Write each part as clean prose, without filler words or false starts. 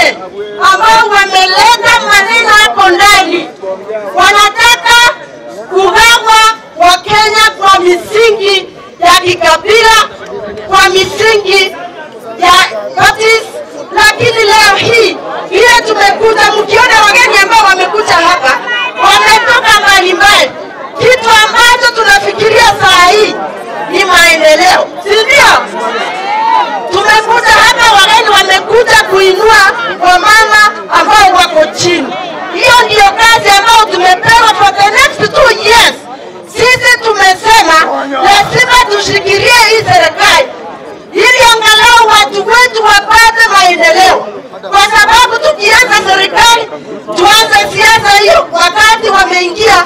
wengine ambao wameleta maneno hapo ndani, wanataka kugawa wa Kenya kwa misingi ya kikabila, kwa misingi ya parties. Lakini leo hii vile tumekuja, mkiona wageni ambao wamekuja hapa wametoka mbalimbali, kitu ambacho tunafikiria saa hii ni maendeleo, si ndio? Tumekuja hapa, wageni wamekuja kuinua wamama ambao wako chini. Hiyo ndio kazi ambayo tumepewa for the next 2 years. Sisi tumesema lazima tushikilie hii serikali ili angalau watu wetu wapate maendeleo, kwa sababu tukianza serikali tuanze siasa hiyo, wakati wameingia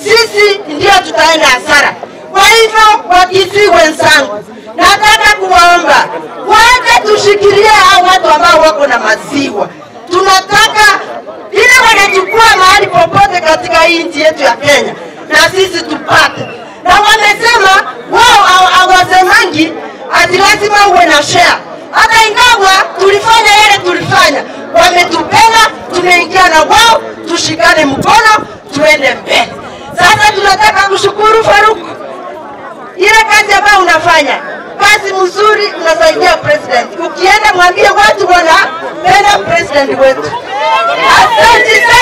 sisi ndio tutaenda hasara. Kwa hivyo Wakisii wenzangu, nataka kuwaomba waje tushikilie hao watu ambao wako na maziwa. Tunataka ile wanachukua mahali popote katika hii nchi yetu ya Kenya na sisi tupate. Na wamesema wao hawasemangi ati lazima uwe na share. Hata ingawa tulifanya yale tulifanya, wametupenda, tumeingia na wao, tushikane mkono tuende mbele. Sasa tunataka kushukuru Faruk, ile kazi ambayo unafanya, kazi mzuri, unasaidia president. Ukienda mwambie watu wanapenda president wetu. Asante sana.